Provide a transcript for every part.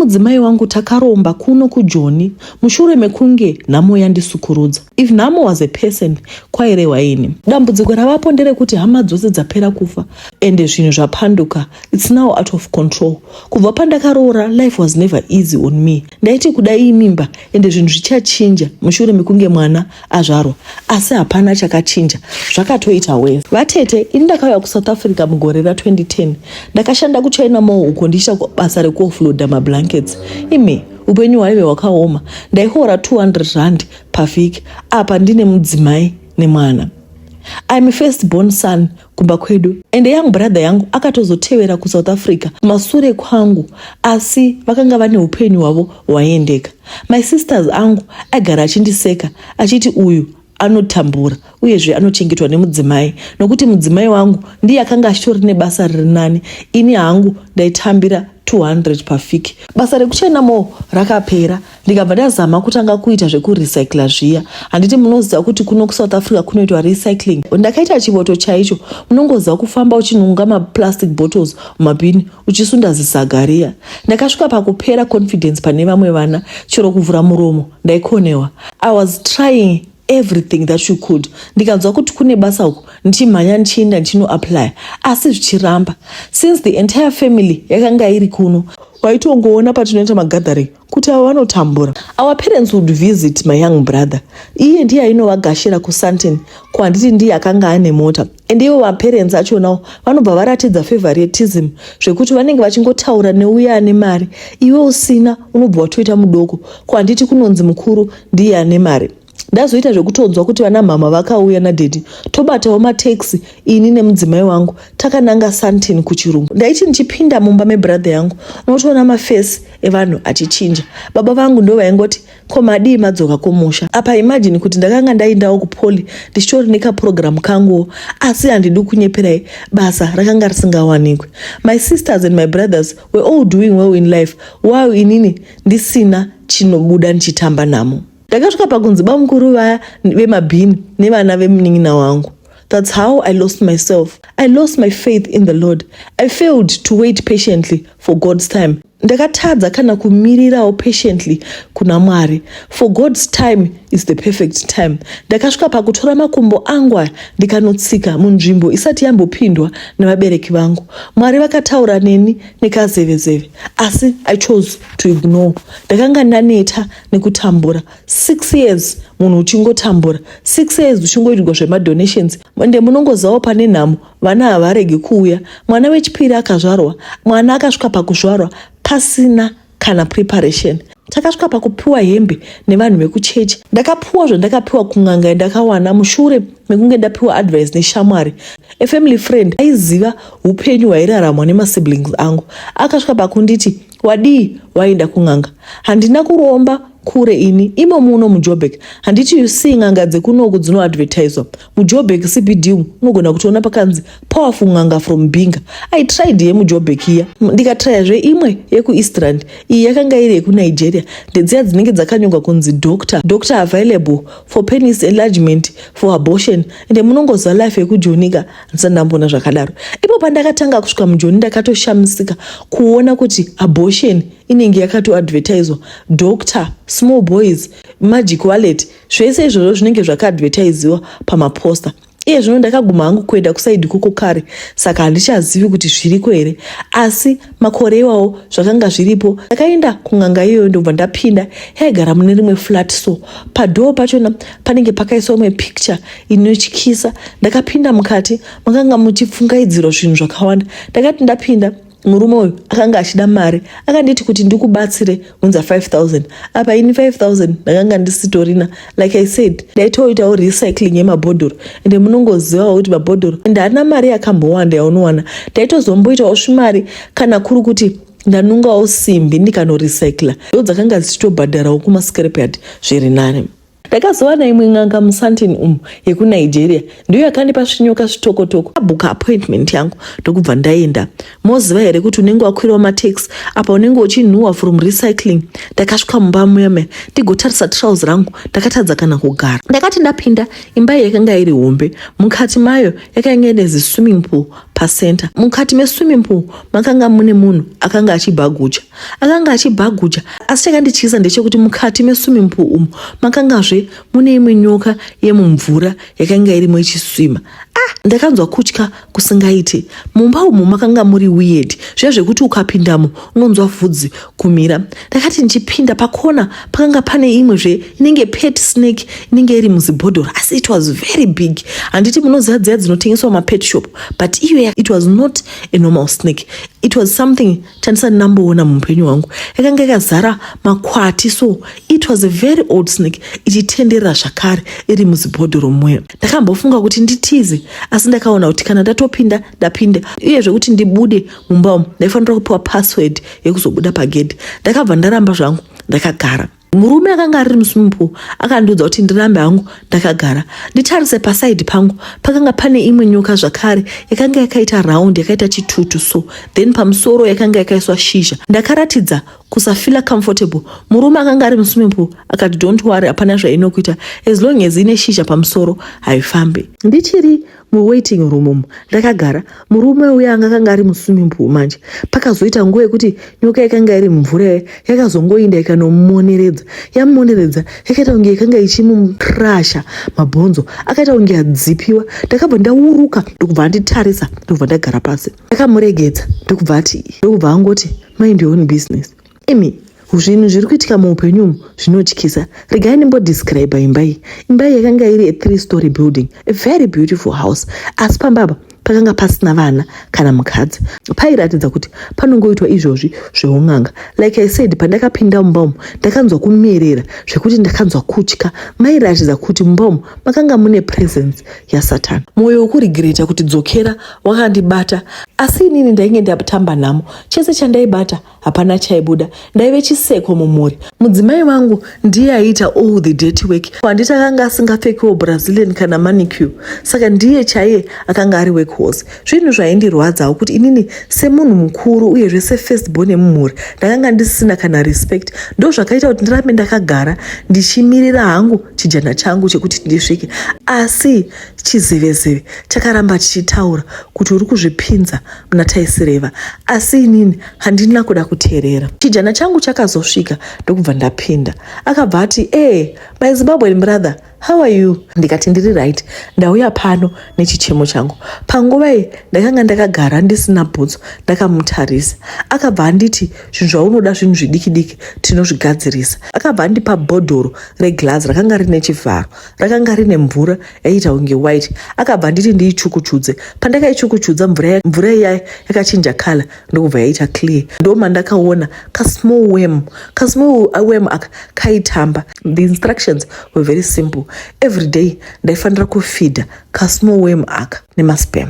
Nemudzimai wangu takaromba kuno kuJoni mushure mekunge nhamo yandisukurudza. If nhamo was a person, kwairehwa ini. Dambudziko ravapo nderekuti hama dzose dzapera kufa ende zvinhu zvapanduka. It's now out of control. Kubva pandakaroora, life was never easy on me. Ndaiti kudai imimba ende zvinhu zvichachinja mushure mekunge mwana azvarwa, asi hapana chakachinja, zvakatoita worse. Vatete, ini ndakauya kuSouth Africa mugore ra2010. Ndakashanda kuChina Mall uko ndichiita basa rekuoffloada mablankets. Imi, upenyu hwaive hwakaoma. Ndaihora 200 rand pavhiki, apa ndine mudzimai nemwana. I'm a first born son kumba kwedu, ende young brother yangu akatozotevera kuSouth Africa kumasure kwangu, asi vakanga vane upenyu hwavo hwaiendeka. My sisters angu aigara achindiseka achiti uyu anotambura uyezve anochengetwa nemudzimai, nokuti mudzimai wangu ndiye akanga achitori nebasa riri nani. Ini hangu ndaitambira 200 pavhiki. Basa rekuChina Mall rakapera, ndikabva ndazama kutanga kuita zvekurecycla zviya. Handiti munoziva kuti kuno kuSouth Africa kunoitwa recycling? Ndakaita chivoto chaicho. Munongoziva kufamba uchinhonga maplastic bottles mumabhini, uchisunda zisaga riya. Ndakasvika pakupera confidence pane vamwe vana, chero kuvhura muromo ndaikonewa. I was trying everything that you could. Ndikanzwa kuti kune basa uku, ndichimhanya ndichienda ndichinoapply, asi zvichiramba. Since the entire family yakanga iri kuno, waitongoona patinoita magathering kuti ava vanotambura. Our parents would visit my young brother. Iye ndiye ainovagashira kuSandton, kuhanditi ndiye akanga ane mota. And ivo maparents achonawo vanobva varatidza favoritism, zvekuti vanenge vachingotaura neuya ane mari. Iwe usina unobva watoita mudoko, kuhanditi kunonzi mukuru ndiye ane mari? Ndazoita zvekutonzwa kuti vana mhama vakauya nadaddy, tobatawo mataxi, ini nemudzimai wangu, takananga Sandton kuchirungu. Ndaiti ndichipinda mumba mebrother yangu, unotoona mafaces evanhu achichinja. Baba vangu ndo vaingoti, "Ko madii madzoka kumusha?" Apa imagine kuti ndakanga ndaendawo kupoly, ndichitori nekaprogram kanguwo, asi handidi kunyeperai, basa rakanga risingawanikwi. My sisters and my brothers were all doing well in life, while inini ndisina chinobuda, ndichitamba namo. Ndakasvika pakunzi bamukuru vaya vemabhini nevana vemunin'ina wangu. That's how I lost myself. I lost my faith in the Lord. I failed to wait patiently for God's time. Ndakatadza kana kumirirawo patiently kuna Mwari, for God's time is the perfect time. Ndakasvika pakutora makumbo angu aya, ndikanotsika munzvimbo isati yambopindwa nevabereki vangu. Mwari vakataura neni nekazevezeve, asi I chose to ignore. Ndakanga ndaneta nekutambura. 6 years munhu uchingotambura, 6 years uchingoitirwa zvemadonations. Ende munongozivawo pane nhamo vana havaregi kuuya. Mwana wechipiri akazvarwa. Mwana akasvika pakuzvarwa pasina kana preparation. Takasvika pakupiwa hembe nevanhu vekuchechi. Ndakapiwa zvandakapiwa kun'anga yandakawana mushure mekunge ndapiwa advice neshamwari. A family friend aiziva upenyu hwairaramwa nemasiblings angu akasvika pakunditi, "Wadii waenda kun'anga?" Handina kuromba kure ini, imo muno muJoburg. Handiti you see n'anga dzekunoku dzinoadvertiswa muJoburg CBD? Unogona kutoona pakanzi "Powerful n'anga from Binga". I tried yemuJoburg iya, ndikatrayazve imwe yekuEastrand. Iyi yakanga iri yekuNigeria, ndedziya dzinenge dzakanyorwa kunzi "Doctor, doctor available for penis enlargement, for abortion". Ende munongoziva life yekujonika, handisati ndamboona zvakadaro. Ipo pandakatanga kusvika muJoni, ndakatoshamisika kuona kuti abortion inenge yakatoadvertiswa, doctor, small boys, magic wallet, zvese izvozvo zvinenge zvakaadvertisiwa pamaposter. Iye zvino ndakaguma hangu kuenda kuside koko kare, saka handichazivi kuti zviriko here, asi makore iwawo zvakanga zviripo. Ndakaenda kun'anga iyoyo, ndobva ndapinda. Yaigara mune rimwe flat, so padoor pachona panenge pakaiswa imwe picture inotyisa. Ndakapinda mukati, makanga muchipfungaidzirwa zvinhu zvakawanda. Ndakati ndapinda, murume uyu akanga achida mari. Akanditi kuti ndikubatsire, unza 5000. Apa ini 5000 ndakanga ndisitorina. Like I said, ndaitoitawo recycling yemabhodhoro, ende munongozivawo kuti mabhodhoro ende haana mari yakambowanda yaunowana. Ndaitozomboitawo svimari kana kuri kuti ndanungawo simbi ndikanorecycla, ndo dzakanga dzichitobhadharawo kumascrapyard zviri nani. Ndakazowana imwe n'anga muSandton umu yekuNigeria, ndiyo yakandipa svinyoka zvitokotoko. Abhuka appointment yangu, ndokubva ndaenda. Moziva here kuti unenge wakwirawo mataxi apa unenge uchinhuhwa from recycling? Ndakasvika mumba muyame, ndigotarisa trouser rangu, ndakatadza kana kugara. Ndakati ndapinda, imba iyi yakanga iri hombe. Mukati mayo yakanga ine ziswimming pool pacenter. Mukati meswimming pool makanga mune munhu akanga achibhaguja, akanga achibhaguja. Asi chakandityisa ndechekuti mukati meswimming pool umu makangazve mune imwe nyoka yemumvura yakanga irimo ichiswima. Ah, ndakanzwa kutya kusingaiti. Mumba umu makanga muri weird, zviya zvekuti ukapindamo unonzwa vhudzi kumira. Ndakati ndichipinda, pakona pakanga pane imwezve inenge pet snake inenge iri muzibhodhoro, asi it was very big. Handiti munoziva dziya dzinotengeswa mapet shop? But iyo, it was not a normal snake. It was something chandisati ndamboona muupenyu hwangu. Yakanga yakazara makwati, so it was a very old snake ichitenderera zvakare iri muzibhodhoro muya. Ndakambofunga kuti nditize, asi ndakaona kuti kana ndatopinda, ndapinda. Uyezve kuti ndibude mumba umu ndaifanira kupiwa password yekuzobuda pagedhi. Ndakabva ndaramba zvangu ndakagara. Murume akanga ari muswimming pool akandiudza kuti ndirambe hangu ndakagara, nditarise paside pangu. Pakanga pane imwe nyoka zvakare yakanga yakaita round, yakaita chitutu, so then pamusoro yakanga yakaiswa shizha. Ndakaratidza kusafeela comfortable. Murume akanga ari muswimming pool akati, "Don't worry, hapana zvainokuita. As long as ine shizha pamusoro, haifambi." Ndichiri muwaiting room umu ndakagara, murume uya anga akanga ari muswimming pool manje, pakazoita nguva yekuti nyoka yakanga iri mumvura yakazongoinda ikanomumoneredza. Yamumoneredza, yakaita kunge yakanga ichimukrasha mabhonzo, akaita kunge adzipiwa. Ndakabva ndauruka, ndokubva anditarisa, ndokubva ndagara pasi. Ndakamuregedza, ndokubva ati, ndokubva angoti, "Mind your own business." Imi, zvinhu zviri kuitika muupenyu umu zvinotyisa. Regai ndimbodescribe imba iyi. Imba iyi yakanga iri a three story building, a very beautiful house, asi pambapa pakanga pasina vana kana mukadzi. Pairatidza kuti panongoitwa izvozvi zveun'anga. Like I said, pandakapinda mumba umu ndakanzwa kumerera zvekuti ndakanzwa kutya. Mairatidza kuti mumba umu makanga mune presence yaSatani. Mwoyo wekuregreta kuti dzokera wakandibata, asi inini ndainge ndatamba nhamo. Chese chandaibata hapana chaibuda. Ndaive chiseko mumhuri. Mudzimai wangu ndiye aiita all the dirty work. Handiti akanga asingapfekiwo Brazilian kana manicure? Saka ndiye chaiye akanga ari workhorse. Zvinhu zvaindirwadzawo kuti inini semunhu mukuru, uyezve sefirst born yemumhuri, ndakanga ndisina kana respect. Ndo zvakaita kuti ndirambe ndakagara ndichimirira hangu chijana changu chekuti ndisvike, asi chizevezeve chakaramba chichitaura kuti uri kuzvipinza muna taisireva, asi inini handina kuda kuteerera. Chijana changu chakazosvika, ndokubva ndapinda. Akabva ati, "E, my Zimbabwean brother, how are you?" Ndikati, "Ndiri right, ndauya pano nechichemo changu." Panguva iyi ndakanga ndakagara ndisina bhutsu, ndakamutarisa. Akabva anditi, "Zvinhu zvaunoda zvinhu zvidiki diki, tinozvigadzirisa." Akabva andipa bhodhoro reglass rakanga rine chivharo, rakanga rine mvura yaiita kunge white. Akabva anditi ndiichukuchudze. Pandakaichukuchudza, mvura iyaya yakachinja colour, ndokubva yaita clear. Ndomandakaona kasmall worm. Kasmall worm aka kaitamba. The instructions were very simple: every day ndaifanira kufeeda kasmall worm aka nemasperm.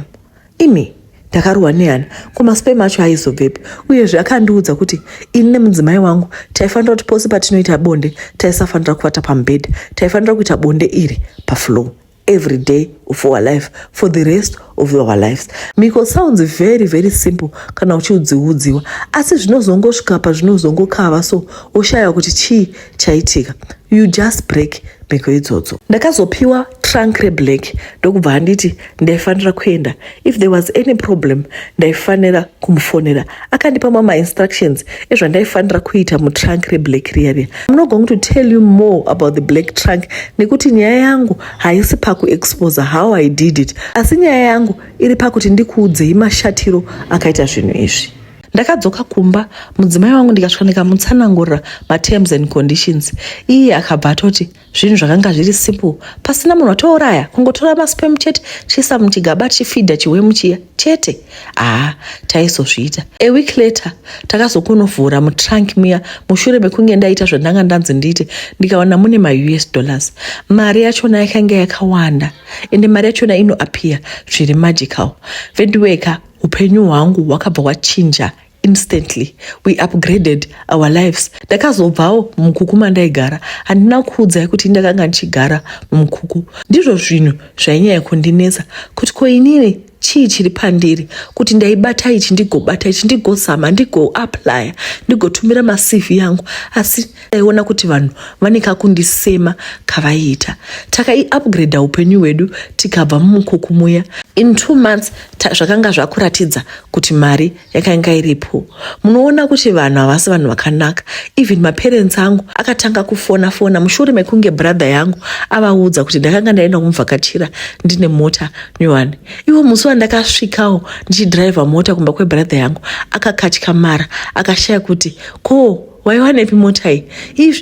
Imi, ndakarohwa nehana. Kumasperm acho aizobvepi? Uyezve akandiudza kuti ini nemudzimai wangu taifanira kuti pose patinoita bonde taisafanira kuvata pamubhedha, taifanira kuita bonde iri pafloor every day of our life for the rest of our lives. Miko sounds very very simple kana uchiudziudziwa, asi zvinozongosvika pazvinozongokava, so oshaya kuti chii chaitika. You just break mhiko idzodzo. Ndakazopiwa trunk reblack, ndokubva anditi ndaifanira kuenda. If there was any problem, ndaifanira kumufonera. Akandipa mamainstructions ezvandaifanira kuita mutrunk reblack riya riya. I'm not going to tell you more about the black trunk nekuti nyaya yangu haisi pakuexposa how I did it, asi nyaya yangu iri pakuti ndikuudzei mashatiro akaita zvinhu izvi. Ndakadzoka kumba, mudzimai wangu ndikasvika ndikamutsanangurira materms and conditions. Iye akabva atoti zvinhu zvakanga zviri simple, pasina munhu atouraya, kungotora masperm chete, chiisa muchigaba, chifeeda chiworm chiya chete. Haa, taizozviita. A week later takazokunovhura mutrunk muya mushure mekunge ndaita zvandanga ndanzi ndiite, ndikaona mune maUS dollars. Mari yachona yakanga yakawanda, ende mari yachona inoappear zviri magical. Vendiweka, upenyu hwangu hwakabva hwachinja. Instantly we upgraded our lives. Ndakazobvawo mumukuku mandaigara. Handina kuudzai kuti ndakanga ndichigara mumukuku. Ndizvo zvinhu zvainyanya kundinetsa kuti ko inini chii chiri pandiri kuti ndaibata ichi, ndigobata ichi, ndigozama, ndigoaplya, ndigotumira maCV yangu, asi ndaiona kuti vanhu vane kakundisema kavaiita. Takaiupgrada upenyu hwedu tikabva mumukuku muya. In 2 months zvakanga zvakuratidza kuti mari yakanga iripo. Munoona kuti vanhu havasi vanhu vakanaka. Even maparents angu akatanga kufona fona mushure mekunge brother yangu avaudza kuti ndakanga ndaenda kumuvhakachira ndine mota nyowani. Iwo musi wandakasvikawo ndichidhiraivha mota kumba kwebrother yangu, akakatyamara, akashaya kuti ko waiwanepi mota iyi.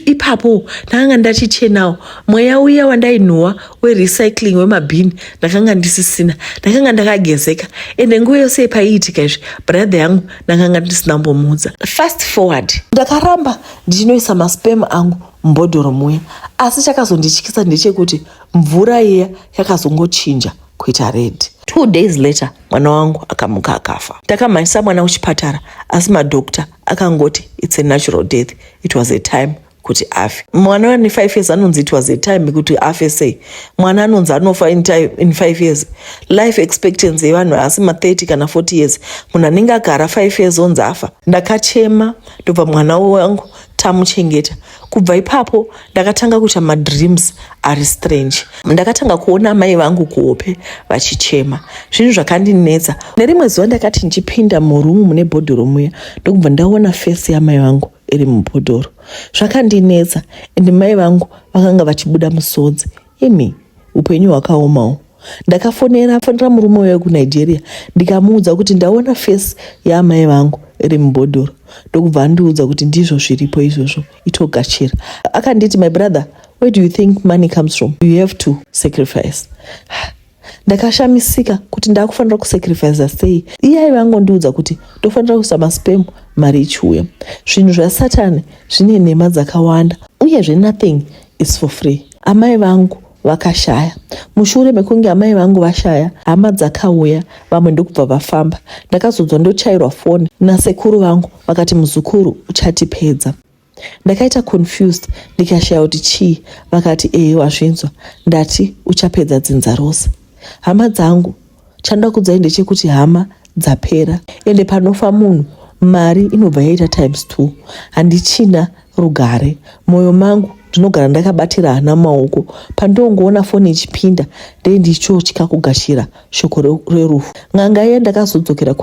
Ipapo ndakanga ndachichenawo. Mweya uya wandainhuhwa werecycling, wemabhini, ndakanga ndisisina. Ndakanga ndakagezeka. Ende nguva yose paiitika izvi, brother yangu ndakanga ndisina mbomuudza. Fast forward, ndakaramba ndichinoisa masperm angu mubhodhoro muya, asi chakazondityisa ndechekuti mvura iya yakazongochinja kuita red. 2 days later mwana wangu akamuka akafa. Takamhanyisa mwana kuchipatara, asi madhokta akangoti it's a natural death, it was a time kuti afe. Mwana ane 5 years anonzi it was a time kuti afe sei? Mwana anonzi anofa in 5 years? Life expectancy yevanhu asi ma30 kana 40 years. Munhu anenge agara 5 years onzi afa. Ndakachema, ndobva mwana wangu tamuchengeta. Kubva ipapo ndakatanga kuita madreams ari strange. Ndakatanga kuona mai vangu kuhope vachichema. Zvinhu zvakandinetsa. Nerimwe zuva ndakati ndichipinda murumu mune bhodhoro muya, ndokubva ndaona face yamai vangu iri mubhodhoro. Zvakandinetsa, ende mai vangu vakanga vachibuda musodzi. Imi, upenyu hwakaomawo. Ndakafonera fonera murume uyo wekuNigeria, ndikamuudza kuti ndaona face yaamai vangu iri mubhodhoro, ndokubva andiudza kuti ndizvo zviripo izvozvo, itogachira. Akanditi, "My brother, where do you think money comes from? You have to sacrifice." Ndakashamisika kuti ndakufanira kusacrifica sei? Iye aiva angondiudza kuti ndofanira kuisa masperm, mari ichiuya. Zvinhu zvasatani zvine nhema dzakawanda, uyezve nothing is for free. Amai vangu vakashaya. Mushure mekunge amai vangu vashaya, hama dzakauya, vamwe ndokubva vafamba. Ndakazonzwa ndochairwa foni nasekuru vangu, vakati, "Muzukuru, uchatipedza." Ndakaita confused, ndikashaya kuti chii. Vakati, "Ee, wazvinzwa, ndati uchapedza dzinza rose." Hama dzangu, chandoda kudzai ndechekuti hama dzapera, ende panofa munhu mari inobva yaita times two. Handichina rugare mwoyo mangu, ndinogara ndakabatira hana maoko. Pandongoona foni ichipinda, ndei ndichotya kugashira shoko rerufu. N'anga iya ndakazodzokera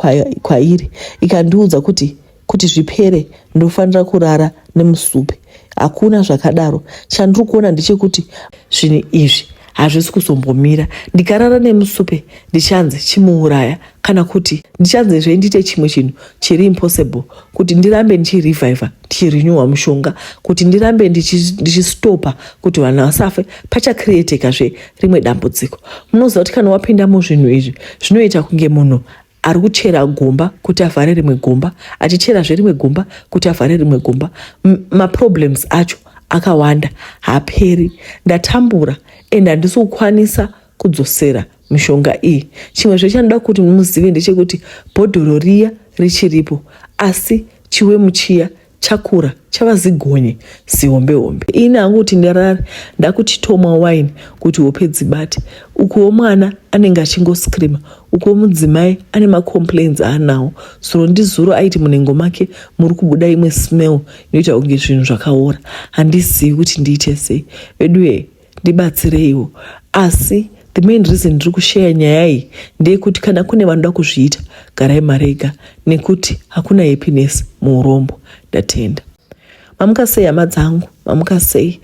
kwairi, ikandiudza kuti zvipere ndofanira kurara nemusupe. Hakuna zvakadaro. Chandiri kuona ndechekuti zvinhu izvi hazvisi kuzombomira. Ndikarara nemusupe, ndichanzi chimuuraya, kana kuti ndichanzezve ndiite chimwe chinhu chiri impossible kuti ndirambe ndichirevivha, ndichirenewa mushonga, kuti ndirambe ndichistopa kuti vanhu vasafe. Pachacreatekazve rimwe dambudziko. Munoziva kuti kana wapinda muzvinhu izvi, zvinoita kunge munhu ari kuchera gomba kuti avhare rimwe gomba, achicherazve rimwe gomba kuti avhare rimwe gomba. Maproblems acho akawanda, haaperi. Ndatambura, ende handisi kukwanisa kudzosera mishonga iyi. Chimwe zvechandoda kuti muzive ndechekuti bhodhoro riya richiripo, asi chiwemu chiya chakura, chava zigonye zihombe hombe. Ini hangu kuti ndirare, ndakuchitomwa waini kuti hope dzibate. Ukuwo mwana anenge achingoscreama, ukuwo mudzimai ane macomplaints aanawo. Zuro ndizuro aiti munhengo make muri kubuda imwe smell inoita kunge zvinhu zvakaora. Handizivi kuti ndiite sei. Veduye, ndibatsireiwo. Asi the main reason ndiri kusheya nyaya iyi ndeyekuti kana kune vanoda kuzviita, garai marega, nekuti hakuna happiness muurombo. Ndatenda. Mamuka sei, hama dzangu? Mamuka sei?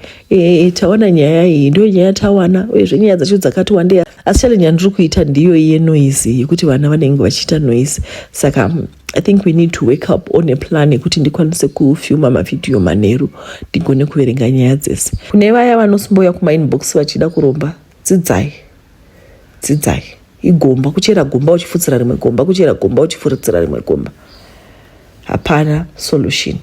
Tawana nyaya iyi, ndiyo nyaya tawana, uyezve nyaya dzacho dzakati wandei, asi challenge yandiri kuita ndiyo yenoise, yekuti vana vanenge vachiita noise. Saka I think we need to wake up on a plan yekuti ndikwanise kufilma mavhidhiyo manheru, ndigone kuverenga nyaya dzese. Kune vaya vanosimboya kumainbox vachida kuromba, dzidzai, dzidzai. Igomba, kuchera gomba uchifutsira rimwe gomba, kuchera gomba uchifutsira rimwe gomba. Hapana solution.